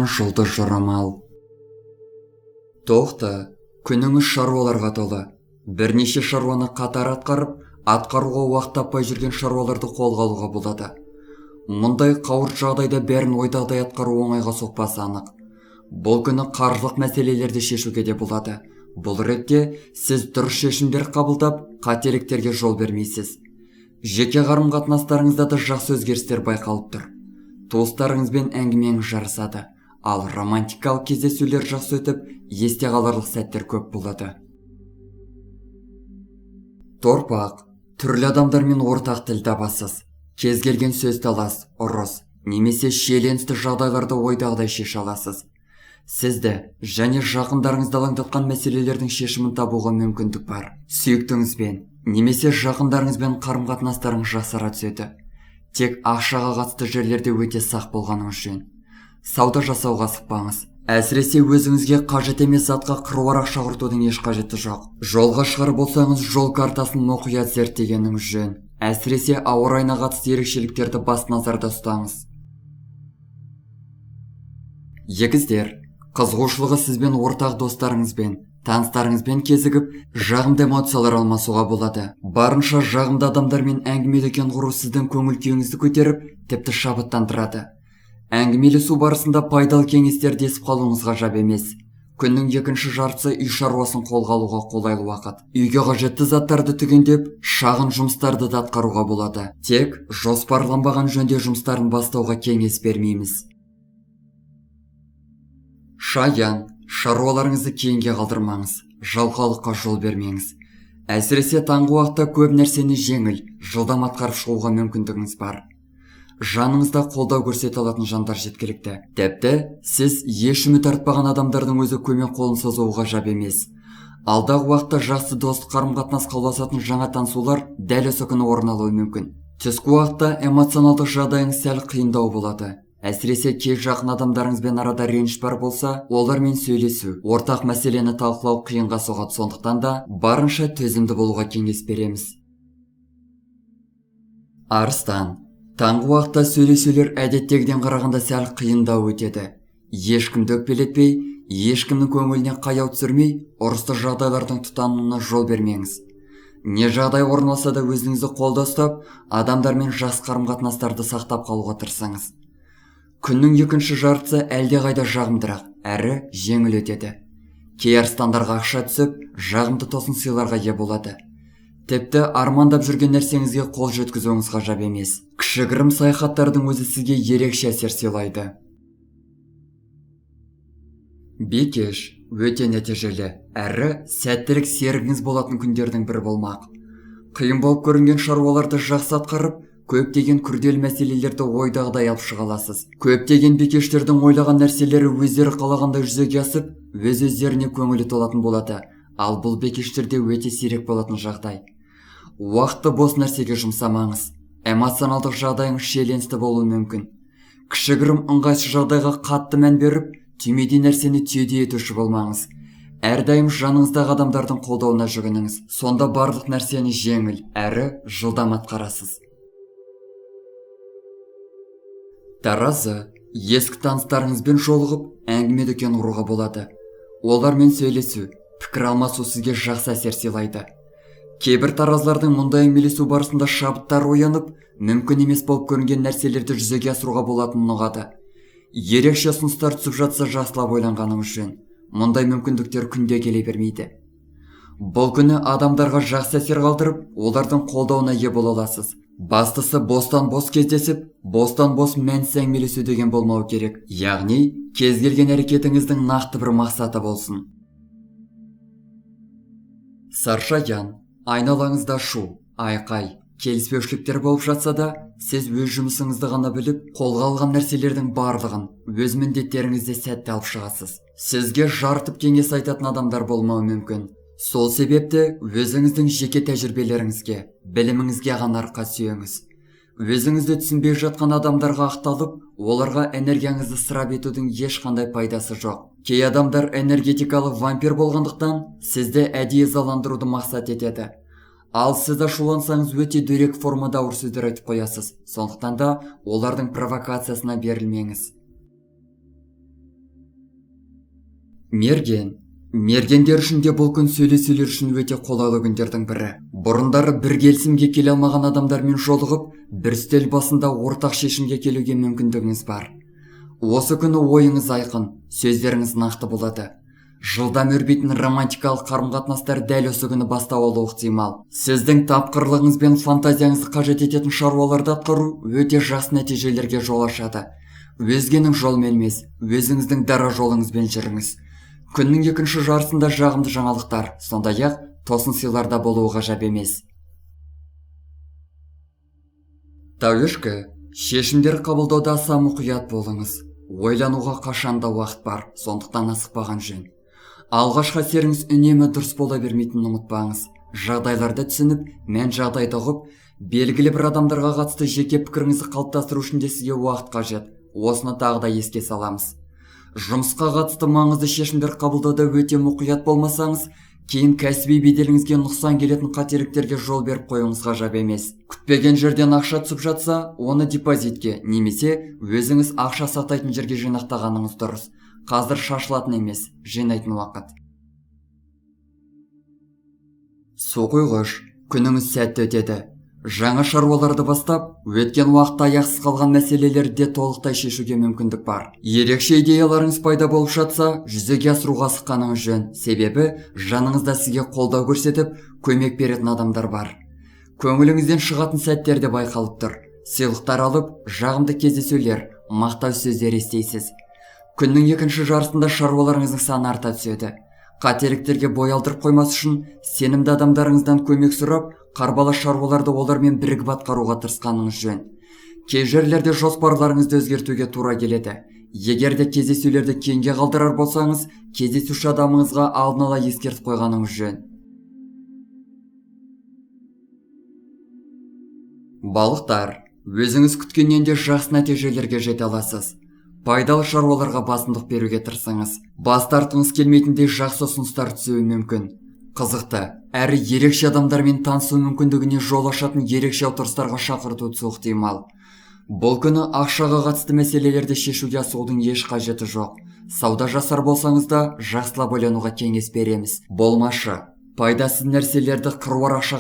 Жұлдыз жорамал. Тоқты, күніңіз шаруаларға толы. Бірнеше шаруаны қатар атқарып, атқаруға уақыт таппай жүрген шаруаларды қолға алуға болады. Мұндай қауырт жағдайда бәрін ойдағыдай атқару оңайға соқпасы анық. Бұл күні қаржылық мәселелерді шешуге де болады. Бұл ретте сіз дұрыс шешімдер қабылдап, қателіктерге жол бермейсіз. Жеке қарым-қатынастарыңызда да жақсы өзгерістер байқалып тұр. Туыстарыңызбен әңгімеңіз жарасады. Ал романтикалық кездесулер жақсы өтіп, есте қаларлық сәттер көп болады. Торпақ, түрлі адамдармен ортақ тіл табасыз. Кез келген сөз талас, ұрыс немесе шиеленісті жағдайларды ойдағыдай шеше аласыз. Сізді және жақындарыңызды алаңдатқан мәселелердің шешімін табуға мүмкіндік бар. Сүйіктіңізбен немесе жақындарыңызбен қарым-қатынастарыңыз жақсара түседі. Тек ақшаға қатысты жерлерде өте сақ болғаныңыз жөн. Сауда жасауға асықпаңыз. Әсіресе өзіңізге қажет емес затқа қыруар ақша құртудың еш қажеті жоқ. Жолға шығар болсаңыз, жол картасын мұқият зерттегеніңіз жөн. Әсіресе ауа райына қатысты ерекшеліктерді бас назарда ұстаңыз. Егіздер, қызығушылығы сізбен ортақ достарыңызбен, таныстарыңызбен кезігіп, жағымды эмоциялар алмасуға болады. Барынша жағымды адамдармен әңгіме дүкен құру сіздің көңіл күйіңізді көтеріп, тіпті шабыттандырады. Әңгімелесу барысында пайдалы кеңестер десіп қалуыңыз ғажап емес. Күннің екінші жартысы үй шаруасын қолға алуға қолайлы уақыт. Үйге қажетті заттарды түгендеп, шағын жұмыстарды да атқаруға болады. Тек жоспарланбаған жөндеу жұмыстарын бастауға кеңес бермейміз. Шаян, шаруаларыңызды кейінге қалдырмаңыз, жалқаулыққа жол бермеңіз. Әсіресе таңғы уақытта көп нәрсені жеңіл, жылдам атқарып шығуға мүмкіндігіңіз бар. Жаныңызда қолдау көрсете алатын жандар жеткілікті. Тіпті сіз еш үміт артпаған адамдардың өзі көмек қолын созуы ғажап емес. Алдағы уақытта жақсы достық қарым-қатынасқа ұласатын жаңа танысулар дәл осы күні орын алуы мүмкін. Түскі уақытта эмоционалдық жағдайыңыз сәл қиындау болады. Әсіресе кей жақын адамдарыңызбен арада реніш бар болса, олармен сөйлесу, ортақ мәселені талқылау қиынға соғады. Сондықтан да барынша төзімді болуға кеңес береміз. Арыстан, таңғы уақытта сөйлесулер әдеттегіден қарағанда сәл қиындау өтеді. Ешкімді өкпелетпей, ешкімнің көңіліне қаяу түсірмей, ұрысты жағдайлардың тұтануына жол бермеңіз. Не жағдай орын алса да өзіңізді қолда ұстап, адамдармен жақсы қарым-қатынастарды сақтап қалуға тырысыңыз. Күннің екінші жартысы әлдеқайда жағымдырақ, әрі жеңіл өтеді. Кей арыстандарға ақша түсіп, жағымды тосын сыйларға ие болады. Тіпті армандап жүрген нәрсеңізге қол жеткізуіңіз ғажап емес. Кішігірім саяхаттардың өзі сізге ерекше әсер сыйлайды. Бикеш, өте нәтижелі, әрі сәттілік серігіңіз болатын күндердің бірі болмақ. Қиын болып көрінген шаруаларды жақсы атқарып, көптеген күрделі мәселелерді ойдағыдай алып шыға аласыз. Көптеген бикештердің ойлаған нәрселері өздері қалағандай жүзеге асып, өз-өздеріне көңілі толатын болады. Ал бұл бикештерде өте сирек болатын жағдай. Уақытты бос нәрсеге жұмсамаңыз. Эмоционалдық жағдайыңыз шиеленісті болуы мүмкін. Кішігірім ыңғайсыз жағдайға қатты мән беріп, түймедей нәрсені түйедей етуші болмаңыз. Әрдайым жаныңыздағы адамдардың қолдауына жүгініңіз. Сонда барлық нәрсені жеңіл, әрі жылдам атқарасыз. Таразы, ескі таныстарыңызбен жолығып, әңгіме дүкен құруға болады. Олармен сөйлесу, пікір алмасу сізге жақсы әсер сыйлайды. Кейбір таразылардың мұндай әңгімелесу барысында шабыттары оянып, мүмкін емес болып көрінген нәрселерді жүзеге асыруға болатынын ұғады. Ерекше ұсыныстар түсіп жатса жақсылап ойланғаныңыз жөн. Мұндай мүмкіндіктер күнде келе бермейді. Бұл күні адамдарға жақсы әсер қалдырып, олардың қолдауына ие бола аласыз. Бастысы бостан бос кездесіп, бостан бос мәнсіз әңгімелесу деген болмау керек. Яғни, кез келген әрекетіңіздің нақты бір мақсаты болсын. Саршаян, айналаңызда шу, айқай, келіспеушіліктер болып жатса да, сіз өз жұмысыңызды ғана біліп, қолға алған нәрселердің барлығын өз міндеттеріңізде сәтті алып шығасыз. Сізге жартып кеңес айтатын адамдар болмауы мүмкін. Сол себепті өзіңіздің жеке тәжірибелеріңізге, біліміңізге ғана арқа сүйеңіз. Өзіңізді түсінбей жатқан адамдарға ақталып, оларға энергияңызды ысырап етудің ешқандай пайдасы жоқ. Кей адамдар энергетикалық вампир болғандықтан, сізді әдейі ызаландыруды мақсат етеді. Ал сіз ашулансаңыз өте дөрекі формада ауыр сөздер айтып қоясыз. Сондықтан да олардың провокациясына берілмеңіз. Мерген. Мергендер үшін де бұл күн сөйлесулер үшін өте қолайлы күндердің бірі. Бұрындары бір келісімге келе алмаған адамдармен жолығып, бір үстел басында ортақ шешімге келуге мүмкіндігіңіз бар. Осы күні ойыңыз айқын, сөздеріңіз нақты болады. Жылдам өрбитін романтикалық қарым-қатынастар дәл осы күні бастау алуы ықтимал. Сіздің тапқырлығыңыз бен фантазияңызды қажет ететін шаруаларды атқару өте жақсы нәтижелерге жол ашады. Өзгенің жолымен емес, өзіңіздің дара жолыңызбен жүріңіз. Күннің екінші жартысында жағымды жаңалықтар, сондай-ақ тосын сыйлар да болуы ғажап емес. Тәуешкі, шешімдер қабылдауда аса мұқият болыңыз. Ойлануға қашанда уақыт бар, сондықтан асықпаған жөн. Алғашқы әсеріңіз үнемі дұрыс бола бермейтінін ұмытпаңыз. Жағдайларды түсініп, мән жағдайды ұғып, белгілі бір адамдарға қатысты жеке пікіріңізді қалыптастыру үшін де сізге уақыт қажет. Осыны тағы да еске саламыз. Жұмысқа қатысты маңызды шешімдер қабылдауда өте мұқият болмасаңыз, кейін кәсіби беделіңізге нұқсан келетін қателіктерге жол беріп қоюыңыз ғажап емес. Күтпеген жерден ақша түсіп жатса, оны депозитке немесе өзіңіз ақша сақтайтын жерге жинақтағаныңыз дұрыс. Қазір шашылатын емес, жинайтын уақыт. Су құйғыш, күніңіз сәтті өтеді. Жаңа шаруаларды бастап, өткен уақытта аяқсыз қалған мәселелерді де толықтай шешуге мүмкіндік бар. Ерекше идеяларыңыз пайда болып жатса, жүзеге асыруға асыққаныңыз жөн. Себебі жаныңызда сізге қолдау көрсетіп, көмек беретін адамдар бар. Көңіліңізден шығатын сәттер де байқалып тұр. Сыйлықтар алып, жағымды кездесулер, мақтау сөздер естисіз. Күннің екінші жартысында шаруаларыңыздың саны арта түседі. Қателіктерге бой алдырып қоймас үшін сенімді адамдарыңыздан көмек сұрап, қарбалас шаруаларды олармен бірігіп атқаруға тырысқаныңыз жөн. Кей жерлерде жоспарларыңызды өзгертуге тура келеді. Егер де кездесулерді кейінге қалдырар болсаңыз, кездесуші адамыңызға алдын ала ескертіп қойғаныңыз жөн. Балықтар, өзіңіз күткеннен де жақсы нәтижелерге жете аласыз. Пайдалы шаруаларға басымдық беруге тырысыңыз. Бас тартқыңыз келмейтіндей жақсы ұсыныстар түсуі мүмкін. Қызықты, әрі ерекше адамдармен танысу мүмкіндігіне жол ашатын ерекше отырыстарға шақырту түсуі ықтимал. Бұл күні ақшаға қатысты мәселелерді шешуге асығудың еш қажеті жоқ. Сауда жасар болсаңыз да жақсылап ойлануға кеңес береміз. Болмашы, пайдасыз нәрселерді қыруар ақшаға